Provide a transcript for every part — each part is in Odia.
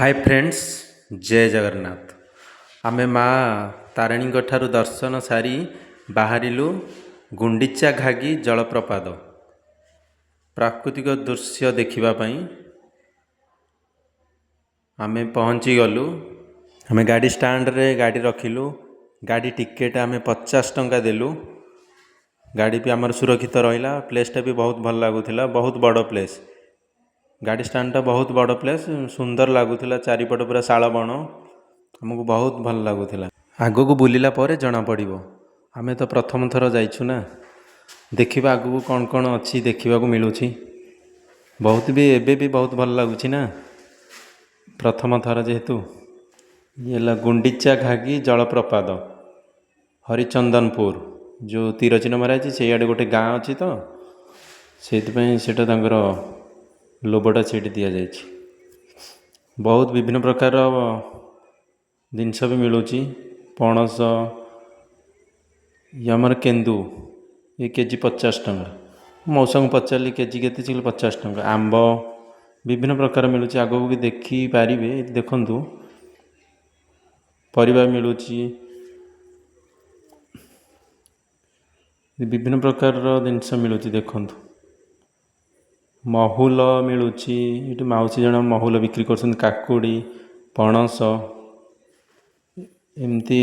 ହାଏ ଫ୍ରେଣ୍ଡସ୍, ଜୟ ଜଗନ୍ନାଥ। ଆମେ ମା ତାରିଣୀଙ୍କ ଠାରୁ ଦର୍ଶନ ସାରି ବାହାରିଲୁ ଗୁଣ୍ଡିଚାଘାଗି ଜଳପ୍ରପାତ ପ୍ରାକୃତିକ ଦୃଶ୍ୟ ଦେଖିବା ପାଇଁ। ଆମେ ପହଞ୍ଚିଗଲୁ। ଆମେ ଗାଡ଼ି ଷ୍ଟାଣ୍ଡରେ ଗାଡ଼ି ରଖିଲୁ। ଗାଡ଼ି ଟିକେଟ୍ ଆମେ 50 ଟଙ୍କା ଦେଲୁ। ଗାଡ଼ି ବି ଆମର ସୁରକ୍ଷିତ ରହିଲା। ପ୍ଲେସ୍ଟା ବି ବହୁତ ଭଲ ଲାଗୁଥିଲା, ବହୁତ ବଡ଼ ପ୍ଲେସ୍। ଗାଡ଼ି ଷ୍ଟାଣ୍ଡଟା ବହୁତ ବଡ଼ ପ୍ଲେସ୍, ସୁନ୍ଦର ଲାଗୁଥିଲା। ଚାରିପଟ ପୁରା ଶାଳବଣ, ଆମକୁ ବହୁତ ଭଲ ଲାଗୁଥିଲା। ଆଗକୁ ବୁଲିଲା ପରେ ଜଣାପଡ଼ିବ। ଆମେ ତ ପ୍ରଥମ ଥର ଯାଇଛୁ ନା, ଦେଖିବା ଆଗକୁ କ'ଣ କ'ଣ ଅଛି ଦେଖିବାକୁ ମିଳୁଛି। ବହୁତ ବି ଏବେ ବି ବହୁତ ଭଲ ଲାଗୁଛି ନା, ପ୍ରଥମ ଥର ଯେହେତୁ। ଇଏ ହେଲା ଗୁଣ୍ଡିଚା ଘାଗି ଜଳପ୍ରପାତ, ହରିଚନ୍ଦନପୁର। ଯେଉଁ ତୀର ଚିହ୍ନ ମରା ହେଇଛି ସେଇଆଡ଼େ ଗୋଟେ ଗାଁ ଅଛି ତ, ସେଇଥିପାଇଁ ସେଇଟା ତାଙ୍କର ଲୋଗୋଟା ସେଇଠି ଦିଆଯାଇଛି। ବହୁତ ବିଭିନ୍ନ ପ୍ରକାର ଜିନିଷ ବି ମିଳୁଛି। ପଣସ, ଇଏ ଆମର କେନ୍ଦୁ, ଇଏ କେଜି 50 ଟଙ୍କା। ମଉସାଙ୍କୁ ପଚାରିଲି କେଜି କେତେ, ସେ କହିଲେ 50 ଟଙ୍କା। ଆମ୍ବ ବିଭିନ୍ନ ପ୍ରକାର ମିଳୁଛି, ଆଗକୁ ବି ଦେଖିପାରିବେ। ଏଠି ଦେଖନ୍ତୁ ପରିବା ମିଳୁଛି, ବିଭିନ୍ନ ପ୍ରକାରର ଜିନିଷ ମିଳୁଛି। ଦେଖନ୍ତୁ ମହୁଲ ମିଳୁଛି, ଏଠି ମାଉସୀ ଜଣେ ମହୁଲ ବିକ୍ରି କରୁଛନ୍ତି। କାକୁଡ଼ି, ପଣସ, ଏମିତି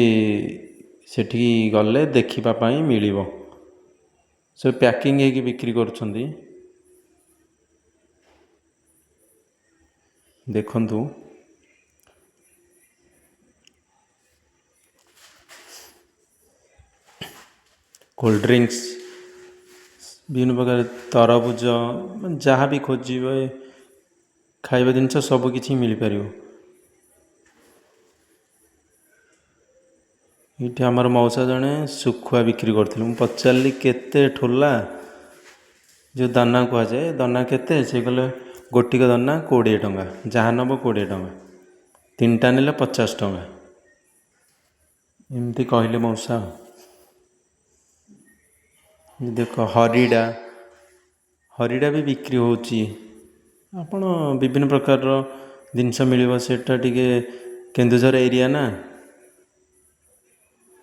ସେଠିକି ଗଲେ ଦେଖିବା ପାଇଁ ମିଳିବ। ସବୁ ପ୍ୟାକିଂ ହେଇକି ବିକ୍ରି କରୁଛନ୍ତି। ଦେଖନ୍ତୁ କୋଲ୍ଡ ଡ୍ରିଙ୍କସ୍, ବିଭିନ୍ନ ପ୍ରକାର ତରଭୁଜ, ଯାହା ବି ଖୋଜିବେ ଖାଇବା ଜିନିଷ ସବୁ କିଛି ମିଳିପାରିବ। ଏଇଠି ଆମର ମଉସା ଜଣେ ଶୁଖୁଆ ବିକ୍ରି କରୁଥିଲେ। ମୁଁ ପଚାରିଲି କେତେ ଠୋଲା, ଯେଉଁ ଦାନା କୁହାଯାଏ, ଦାନା କେତେ? ସେ କହିଲେ ଗୋଟିକ ଦାନା 20 ଟଙ୍କା, ଯାହା ନେବ 20 ଟଙ୍କା, ତିନିଟା ନେଲେ 50 ଟଙ୍କା, ଏମିତି କହିଲେ ମଉସା। ଦେଖ ହରିଡ଼ା, ହରିଡ଼ା ବି ବିକ୍ରି ହେଉଛି। ଆପଣ ବିଭିନ୍ନ ପ୍ରକାରର ଜିନିଷ ମିଳିବ। ସେଇଟା ଟିକେ କେନ୍ଦୁଝର ଏରିଆ ନା,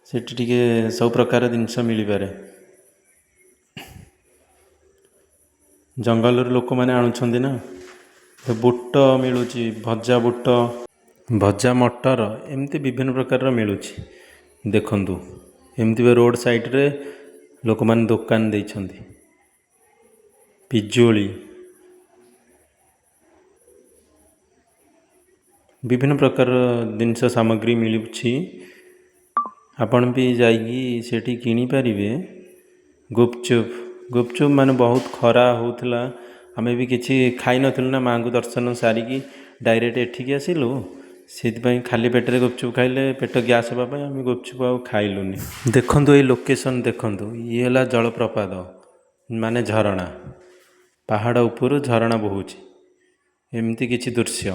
ସେଠି ଟିକେ ସବୁ ପ୍ରକାର ଜିନିଷ ମିଳିପାରେ। ଜଙ୍ଗଲରୁ ଲୋକମାନେ ଆଣୁଛନ୍ତି ନା। ବୁଟ ମିଳୁଛି, ଭଜା ବୁଟ, ଭଜା ମଟର, ଏମିତି ବିଭିନ୍ନ ପ୍ରକାରର ମିଳୁଛି। ଦେଖନ୍ତୁ ଏମିତି ବି ରୋଡ଼ ସାଇଡ଼ରେ ଲୋକମାନେ ଦୋକାନ ଦେଇଛନ୍ତି। ପିଜୁଳି, ବିଭିନ୍ନ ପ୍ରକାରର ଜିନିଷ ସାମଗ୍ରୀ ମିଳୁଛି। ଆପଣ ବି ଯାଇକି ସେଠି କିଣିପାରିବେ। ଗୁପଚୁପ୍, ଗୁପଚୁପ୍ ମାନେ ବହୁତ ଖରା ହେଉଥିଲା, ଆମେ ବି କିଛି ଖାଇନଥିଲୁ ନା, ମାଆଙ୍କୁ ଦର୍ଶନ ସାରିକି ଡାଇରେକ୍ଟ ଏଠିକି ଆସିଲୁ। ସେଥିପାଇଁ ଖାଲି ପେଟରେ ଗୁପଚୁପ୍ ଖାଇଲେ ପେଟ ଗ୍ୟାସ୍ ହେବା ପାଇଁ ଆମେ ଗୁପଚୁପ୍ ଆଉ ଖାଇଲୁନି। ଦେଖନ୍ତୁ ଏଇ ଲୋକେସନ୍ ଦେଖନ୍ତୁ, ଇଏ ହେଲା ଜଳପ୍ରପାତ, ମାନେ ଝରଣା, ପାହାଡ଼ ଉପରୁ ଝରଣା ବହୁଛି। ଏମିତି କିଛି ଦୃଶ୍ୟ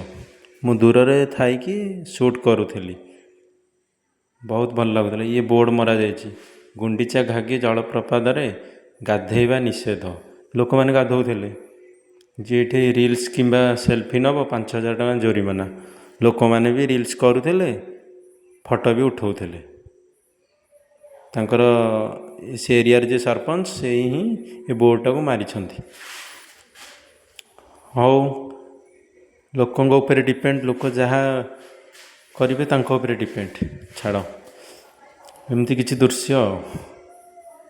ମୁଁ ଦୂରରେ ଥାଇକି ସୁଟ୍ କରୁଥିଲି, ବହୁତ ଭଲ ଲାଗୁଥିଲା। ଇଏ ବୋର୍ଡ଼ ମରାଯାଇଛି, ଗୁଣ୍ଡିଚା ଘାଗି ଜଳପ୍ରପାତରେ ଗାଧେଇବା ନିଷେଧ। ଲୋକମାନେ ଗାଧୋଉଥିଲେ। ଯିଏ ଏଠି ରିଲ୍ସ କିମ୍ବା ସେଲ୍ଫି ନେବ 5000 ଟଙ୍କା ଜୋରିମାନା। ଲୋକମାନେ ବି ରିଲ୍ସ କରୁଥିଲେ, ଫଟୋ ବି ଉଠାଉଥିଲେ। ତାଙ୍କର ସେ ଏରିଆରେ ଯିଏ ସରପଞ୍ଚ, ସେଇ ହିଁ ଏ ବୋର୍ଡ଼ଟାକୁ ମାରିଛନ୍ତି। ହଉ, ଲୋକଙ୍କ ଉପରେ ଡିପେଣ୍ଡ, ଲୋକ ଯାହା କରିବେ ତାଙ୍କ ଉପରେ ଡିପେଣ୍ଡ। ଛାଡ଼, ଏମିତି କିଛି ଦୃଶ୍ୟ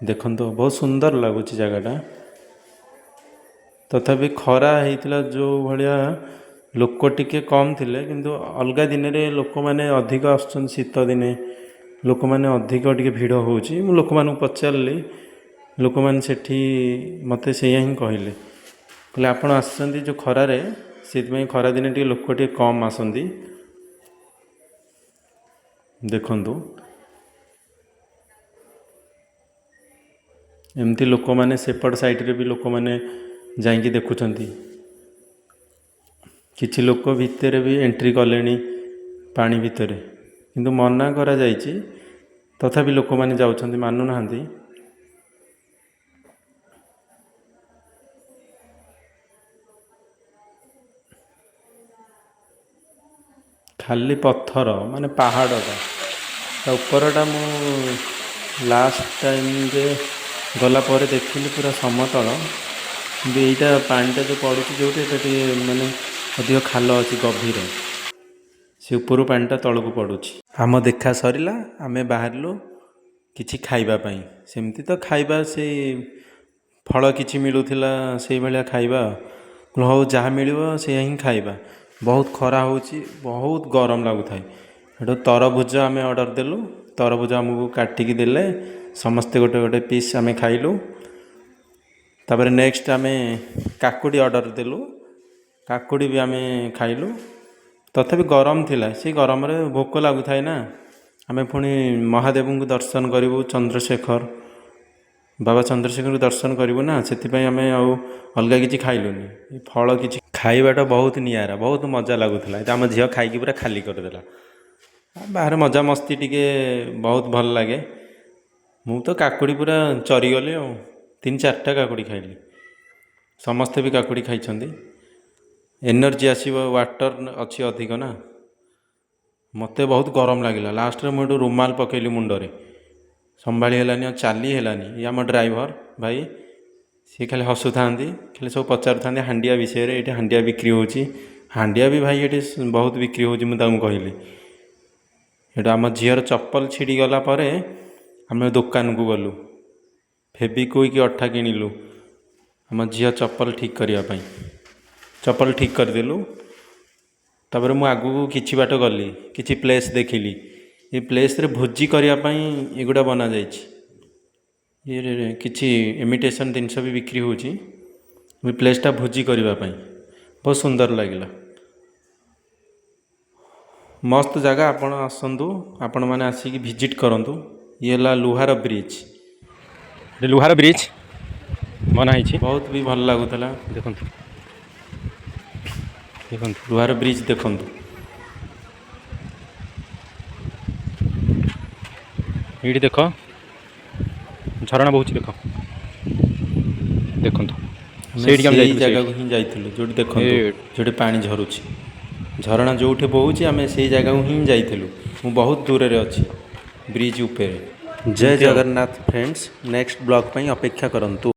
ଦେଖନ୍ତୁ, ବହୁତ ସୁନ୍ଦର ଲାଗୁଛି ଜାଗାଟା। ତଥାପି ଖରା ହେଇଥିଲା ଯେଉଁ ଭଳିଆ, ଲୋକ ଟିକେ କମ୍ ଥିଲେ। କିନ୍ତୁ ଅଲଗା ଦିନରେ ଲୋକମାନେ ଅଧିକ ଆସୁଛନ୍ତି। ଶୀତ ଦିନେ ଲୋକମାନେ ଅଧିକ ଟିକେ ଭିଡ଼ ହେଉଛି। ମୁଁ ଲୋକମାନଙ୍କୁ ପଚାରିଲି, ଲୋକମାନେ ସେଠି ମୋତେ ସେଇଆ ହିଁ କହିଲେ, କହିଲେ ଆପଣ ଆସିଛନ୍ତି ଯେଉଁ ଖରାରେ, ସେଥିପାଇଁ ଖରାଦିନେ ଟିକେ ଲୋକ ଟିକେ କମ୍ ଆସନ୍ତି। ଦେଖନ୍ତୁ ଏମିତି ଲୋକମାନେ ସେପଟ ସାଇଡ଼ରେ ବି ଲୋକମାନେ ଯାଇକି ଦେଖୁଛନ୍ତି। କିଛି ଲୋକ ଭିତରେ ବି ଏଣ୍ଟ୍ରି କଲେଣି ପାଣି ଭିତରେ, କିନ୍ତୁ ମନା କରାଯାଇଛି, ତଥାପି ଲୋକମାନେ ଯାଉଛନ୍ତି, ମାନୁନାହାନ୍ତି। ଖାଲି ପଥର, ମାନେ ପାହାଡ଼ଟା। ତା ଉପରଟା ମୁଁ ଲାଷ୍ଟ ଟାଇମ୍ରେ ଗଲା ପରେ ଦେଖିଲି ପୁରା ସମତଳ। କିନ୍ତୁ ଏଇଟା ପାଣିଟା ଯେଉଁ ପଡ଼ୁଛି ଯେଉଁଠି, ଏଇଟା ଟିକେ ମାନେ ଅଧିକ ଖାଲ ଅଛି, ଗଭୀର। ସେ ଉପରୁ ପାଣିଟା ତଳକୁ ପଡ଼ୁଛି। ଆମ ଦେଖା ସରିଲା, ଆମେ ବାହାରିଲୁ କିଛି ଖାଇବା ପାଇଁ। ସେମିତି ତ ଖାଇବା ସେଇ ଫଳ କିଛି ମିଳୁଥିଲା, ସେଇଭଳିଆ ଖାଇବା। ହଉ, ଯାହା ମିଳିବ ସେଇଆ ହିଁ ଖାଇବା। ବହୁତ ଖରା ହେଉଛି, ବହୁତ ଗରମ ଲାଗୁଥାଏ। ସେଠୁ ତରଭୁଜ ଆମେ ଅର୍ଡ଼ର ଦେଲୁ। ତରଭୁଜ ଆମକୁ କାଟିକି ଦେଲେ। ସମସ୍ତେ ଗୋଟେ ଗୋଟେ ପିସ୍ ଆମେ ଖାଇଲୁ। ତାପରେ ନେକ୍ସଟ ଆମେ କାକୁଡ଼ି ଅର୍ଡ଼ର ଦେଲୁ। କାକୁଡ଼ି ବି ଆମେ ଖାଇଲୁ। ତଥାପି ଗରମ ଥିଲା। ସେଇ ଗରମରେ ଭୋକ ଲାଗୁଥାଏ ନା। ଆମେ ପୁଣି ମହାଦେବଙ୍କୁ ଦର୍ଶନ କରିବୁ, ଚନ୍ଦ୍ରଶେଖର ବାବା ଚନ୍ଦ୍ରଶେଖରଙ୍କୁ ଦର୍ଶନ କରିବୁ ନା, ସେଥିପାଇଁ ଆମେ ଆଉ ଅଲଗା କିଛି ଖାଇଲୁନି। ଫଳ କିଛି ଖାଇବାଟା ବହୁତ ନିଆରା, ବହୁତ ମଜା ଲାଗୁଥିଲା। ଏଇଟା ଆମ ଝିଅ ଖାଇକି ପୁରା ଖାଲି କରିଦେଲା। ବାହାରେ ମଜାମସ୍ତି ଟିକେ ବହୁତ ଭଲ ଲାଗେ। ମୁଁ ତ କାକୁଡ଼ି ପୁରା ଚରିଗଲି, ଆଉ ତିନି ଚାରିଟା କାକୁଡ଼ି ଖାଇଲି। ସମସ୍ତେ ବି କାକୁଡ଼ି ଖାଇଛନ୍ତି। ଏନର୍ଜି ଆସିବ, ୱାଟର୍ ଅଛି ଅଧିକ ନା। ମୋତେ ବହୁତ ଗରମ ଲାଗିଲା। ଲାଷ୍ଟରେ ମୁଁ ଏଠୁ ରୁମାଲ ପକେଇଲି ମୁଣ୍ଡରେ। ସମ୍ଭାଳି ହେଲାନି, ଆଉ ଚାଲି ହେଲାନି। ଇଏ ଆମ ଡ୍ରାଇଭର ଭାଇ, ସିଏ ଖାଲି ହସୁଥାନ୍ତି, ଖାଲି ସବୁ ପଚାରୁଥାନ୍ତି ହାଣ୍ଡିଆ ବିଷୟରେ। ଏଇଠି ହାଣ୍ଡିଆ ବିକ୍ରି ହେଉଛି, ହାଣ୍ଡିଆ ବି ଭାଇ ଏଠି ବହୁତ ବିକ୍ରି ହେଉଛି, ମୁଁ ତାଙ୍କୁ କହିଲି। ଏଇଟା ଆମ ଝିଅର ଚପଲ ଛିଡ଼ିଗଲା ପରେ ଆମେ ଦୋକାନକୁ ଗଲୁ, ଫେବିକୁଇକ୍ ଅଠା କିଣିଲୁ ଆମ ଝିଅ ଚପଲ ଠିକ୍ କରିବା ପାଇଁ। ଚପଲ ଠିକ୍ କରିଦେଲୁ। ତାପରେ ମୁଁ ଆଗକୁ କିଛି ବାଟ ଗଲି, କିଛି ପ୍ଲେସ୍ ଦେଖିଲି। ଏ ପ୍ଲେସ୍ରେ ଭୋଜି କରିବା ପାଇଁ ଏଗୁଡ଼ା ବନାଯାଇଛି। ଇଏ କିଛି ଇମିଟେସନ୍ ଜିନିଷ ବି ବିକ୍ରି ହେଉଛି। ଏ ପ୍ଲେସ୍ଟା ଭୋଜି କରିବା ପାଇଁ ବହୁତ ସୁନ୍ଦର ଲାଗିଲା। ମସ୍ତ ଜାଗା। ଆପଣ ଆସନ୍ତୁ, ଆପଣମାନେ ଆସିକି ଭିଜିଟ୍ କରନ୍ତୁ। ଇଏ ହେଲା ଲୁହାର ବ୍ରିଜ୍। ଏଠି ଲୁହାର ବ୍ରିଜ୍ ବନା ହେଇଛି। ବହୁତ ବି ଭଲ ଲାଗୁଥିଲା। ଦେଖନ୍ତୁ, ଦେଖନ୍ତୁ। ଲୁହାର ବ୍ରିଜ୍ ଦେଖନ୍ତୁ। ଏଇଠି ଦେଖ, ଝରଣା ବହୁଛି, ଦେଖ, ଦେଖନ୍ତୁ। ଆମେ ସେଇଠିକି ଆମେ ସେଇ ଯାଇଥିଲୁ, ସେଇଠି। ଜାଗାକୁ ହିଁ ଯାଇଥିଲୁ, ଯେଉଁଠି ଦେଖନ୍ତୁ, ଏ ଯେଉଁଠି ପାଣି ଝରୁଛି, ଝରଣା ଯେଉଁଠି ବହୁଛି, ଆମେ ସେଇ ଜାଗାକୁ ହିଁ ଯାଇଥିଲୁ। ମୁଁ ବହୁତ ଦୂରରେ ଅଛି ବ୍ରିଜ୍ ଉପରେ। ଜୟ ଏମିତି ଆଉ। ଜଗନ୍ନାଥ ଫ୍ରେଣ୍ଡସ୍, ନେକ୍ସଟ ବ୍ଲଗ୍ ପାଇଁ ଅପେକ୍ଷା କରନ୍ତୁ।